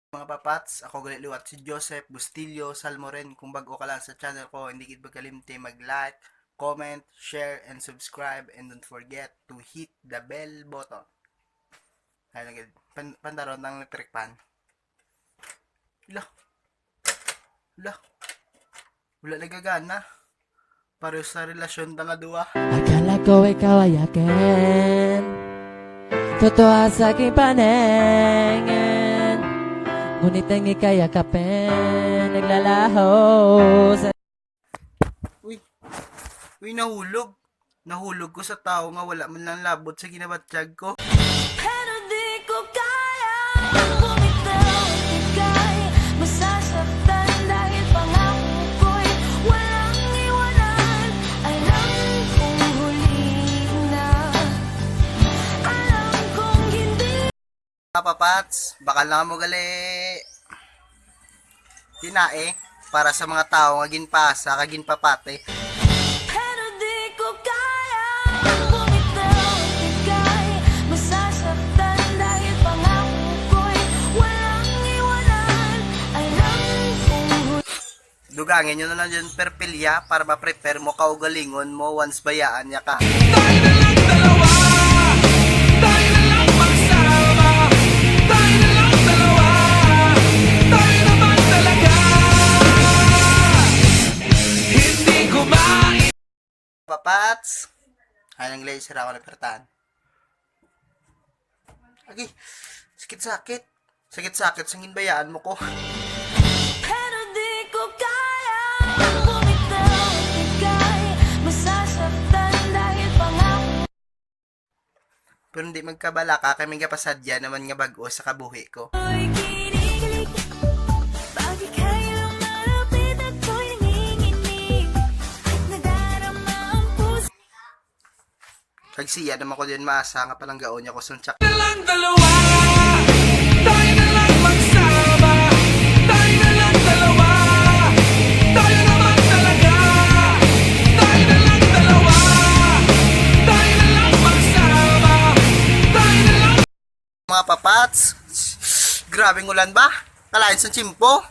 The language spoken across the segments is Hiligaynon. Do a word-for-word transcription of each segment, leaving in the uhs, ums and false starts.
Mga papats, ako gali liwat si Joseph Bustillo Salmoren. Kung bag-o ka lang sa channel ko, hindi gid magkalimti mag-like, comment, share, and subscribe, and don't forget to hit the bell button. Ay, lagi, pan pandaron ang electric fan. Ila. Ila. Wala nagagana. Pareho sa relasyon ta nga duwa. Akala ko ikaw ay akin. Totoo sa aking paningin. Ngunit ang ika'y akapin, naglalaho sa Uy. Uy, nahulog. Nahulog ko sa tawo nga wala man lang labot sa ginabatyag ko. Pero di ko kaya bumitaw, ika'y masasaktan dahil pangako ko'y walang iwanan. Alam kong huli na, alam kong hindi. Mga papats, bakal na mo gali. Tinae para sa mga tawo nga ginpasa kag ginpapati. Pero di ko kaya bumitaw, ika'y masasaktan dahil pangako ko'y walang iwanan. Alam kong huli. Dugangi nyo na lang dyan, perpilya, para ma-prepare mo kaugalingon mo once bayaan niya ka. Tayo na lang dalawa. Tayo na lang magsama. Tayo na lang dalawa. Tayo naman talaga. Hindi ko mai- Papats. Ay, nang laser ako na pertahan. Agi, sakit-sakit. Sakit-sakit sa ginbayaan mo ko. Pero di ko kaya bumitaw, ika'y masasaktan dahil pangako. Pero hindi magkabalaka kay may gapasadya naman nga bag-o sa kabuhi ko. Ako'y kinikilig, bakit kayo lumalapit? Ako'y nanginginig, at nadarama ang puso. Kag siya naman ko din maasa nga palanggaon niya ko sa tsak. Na lang dalawa, tayo na lang magsama. Tayo na lang dalawa, tayo naman talaga. Tayo na lang dalawa, tayo na lang magsama. Tayo na lang Mga papats, grabing ulan ba? Kalain sa tiyempo.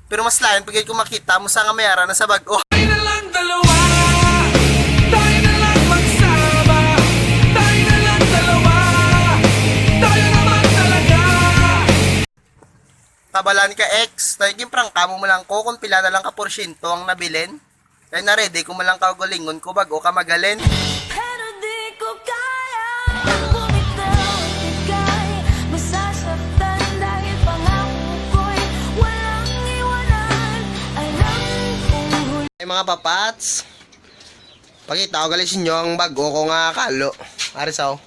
Pero mas lain pa gid kung makita mo sa nga may ara na sa bag-o. Tayo na lang dalawa, tayo na lang magsama. Tayo na lang dalawa, tayo naman talaga. Tabalan ka, ex, tayo ginprangka mo lang ko kung pila na lang ka porsyento ang nabilin. Kay na-ready ko man lang kaugalingon ko bag-o ka magalin. Pero di ko kaya bumitaw, ika'y masasaktan dahil pangako ko'y walang iwanan. Alam kong huli. Ay, mga papats, pakita ko gali sa inyo ang bag-o ko nga kalo. Ari sa, oh.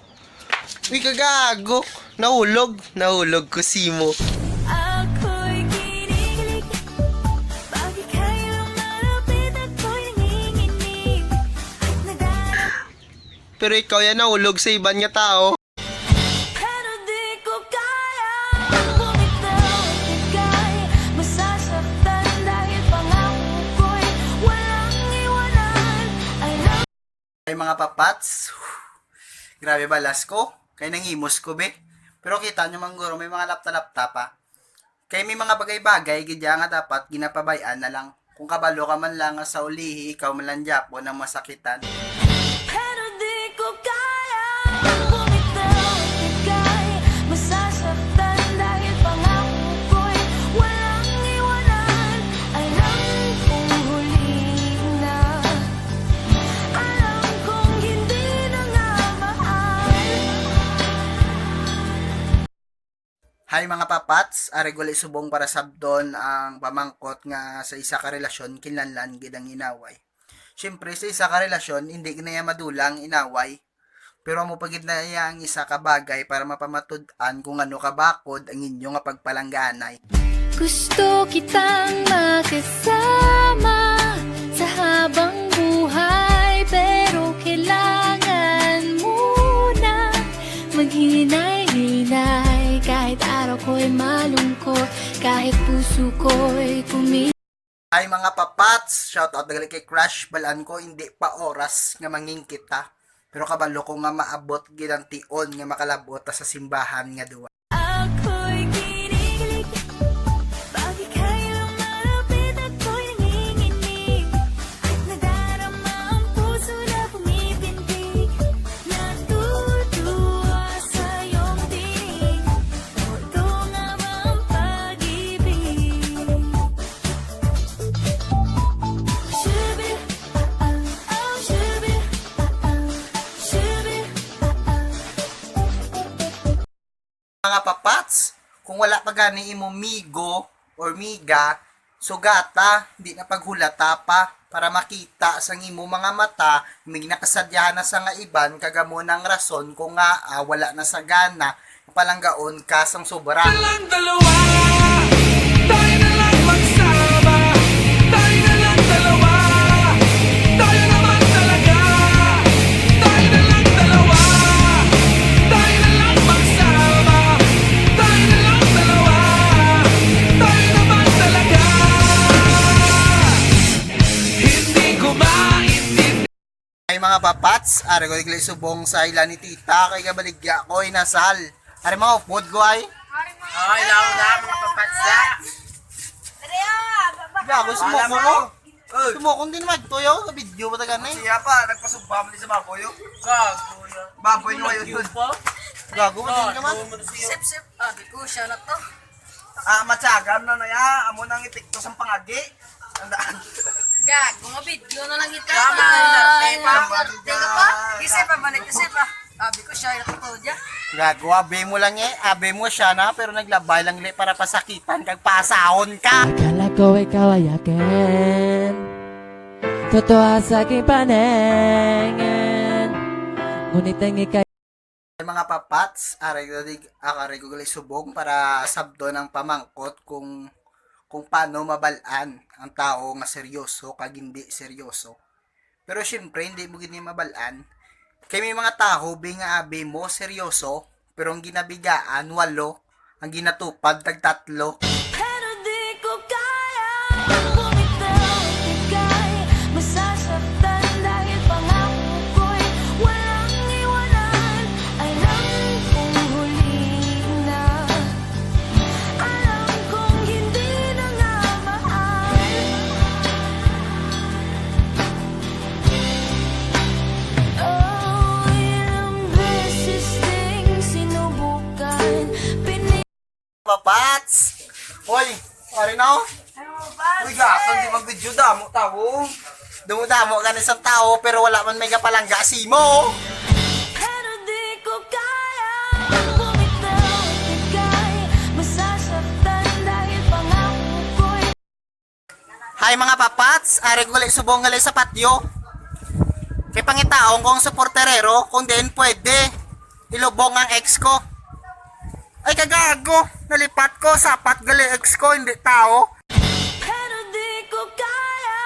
Uy, kagago. Nahulog. Nahulog ko simo. Ako'y kinikilig. Bakit kayo lumalapit? Ako'y nanginginig. At nadadam- Pero ikaw yan nahulog sa iban nga tao. Pero di ko kaya bumitaw, ika'y masasaktan dahil pangako ko'y walang iwanan. Alam Ay, mga papats. Grabe balas ko. Kay nangimos ko, be. Pero kita nyo man guro, may mga lapta-lapta pa. Kay may mga bagay-bagay gid ya nga dapat ginapabay-an na lang. Kung kabalo ka man lang nga sa ulihi, ikaw man lang gyapon ang masakitan. Pero di ko kaya bumitaw, ika'y masasaktan dahil pangako ko'y walang iwanan. Alam kong huli na. Alam kong hindi na nga mahal. Hi, mga papats, ari gali subong para sabton ang pamangkot nga sa isa ka relasyon kinahanglan gid ang inaway. Siyempre, sa isa ka relasyon, hindi gid na iya madula ang inaway. Pero amo pa gid na iya ang isa ka bagay para mapamatud-an kung ano kabakod ang inyo nga pagpalangganay. Gusto kitang makasama sa habang buhay, pero kailangan muna maghinay-hinay. Kahit araw ko'y malungkot, kahit puso ko'y kumi- Ay, mga papats, shout out na gali kay Crush. Balaan ko, hindi pa oras nga mangin kita. Pero kabalo ko nga maabot gid ang tion nga makalab-ot ta sa simbahan nga duwa. Ako'y kinikilig. wala pa gani imo migo or miga, sugata, di na paghulata pa, para makita sang imo mga mata, may nakasadyahan na sa nga iban, kag amo nang rason kung ngaa wala na sa gana, palanggaon ka sang sobra. Lang dalawa, tayo na lang magsama. Tayo na lang dalawa, tayo naman talaga. Tayo na lang dalawa, tayo na lang magsama. Tayo na lang dalawa, tayo naman talaga. Hindi ko maintindihan. Ay, mga papats, ari ko igli subong sa ila ni tita, kay gabaligya ko, inasal. Ari, mga upod ko, ay. Ay, law na, mga papats, da. Gago, sumuko mo. Oy. Sumuko, hindi naman ito, yo. Video ba tagan, eh? Siya pa, nagpasubam ni sa baboy, yo. Gago, ya. Baboy nga yun. Video pa? Gago, hindi naman. Sip, sip. Ah, di ko siya na to. Ah, matyagan na na ya. Amo nang epekto sang pangagi. Tandaan. Gago, nga video na lang ito. Tama na, Ay, arte pa. Arte ka pa? Kasi pa, balik kasi pa. Sabi ko, siya yung totoo dyan. Gago, abi mo lang eh. Abi mo siya na, pero naglabay lang li para pasakitan kag pasahon ka. Akala ko ikaw ay akin. Totoo sa aking paningin. Ngunit ang ikay Mga papats, aray ko di, ah, aray ko gali subong para sabton ang pamangkot kung, kung paano mabal-an ang tao nga seryoso kag hindi seryoso. Pero siyempre, hindi mo gid ni mabal-an. Kay may mga tawo, bi nga abi mo, seryoso, pero ang ginabigaan, walo, ang ginatupad, tagtatlo. Pero di ko kaya bumitaw, ika'y masasaktan dahil pangako ko'y walang iwanan. Alam kong huli na. Alam kong hindi na nga mahal. Oh, ilang beses ding sinubukan. Pini- Papats! Hoy! Ari na, oh! Uy, gasan di mag-video, damo tao. Damo-damo gani sa tao, pero wala man may kapalangga simo. Pero di ko kaya bumitaw, ika'y masasaktan dahil pangako ko'y Hi, mga papats, ari ko gali subong gali sa patyo. Kay pangitaon ko ang suporterero kung diin pwede ilubong ang ex ko. Ay, kagago, nalipat ko, sapat gali ex ko, hindi tao. Pero di ko kaya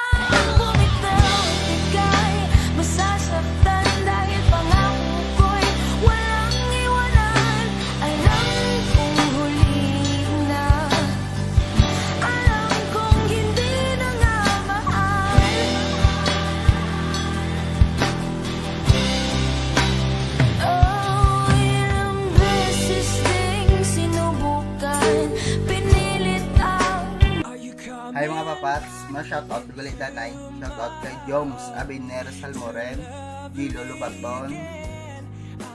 bumitaw, ika'y masasaktan dahil pangako ko'y walang iwanan. Alam kong huli na. Alam kong hindi na nga mahal. Oh, ilang beses ding sinubukan, pinilit ang Hi, mga papats, ma-shoutout ko gali danay. Shoutout kay Joms Abiner Salmoren, Gilo Lubaton,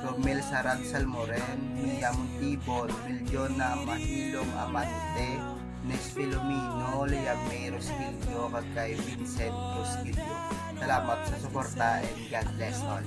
Romel Sarad Salmoren, Mia Montibon, Miljona Mahilong Amante, Nes Filomeno, Lea May Rosquillo, kag kay Vincent Rosquillo. Salamat sa suporta and God bless all.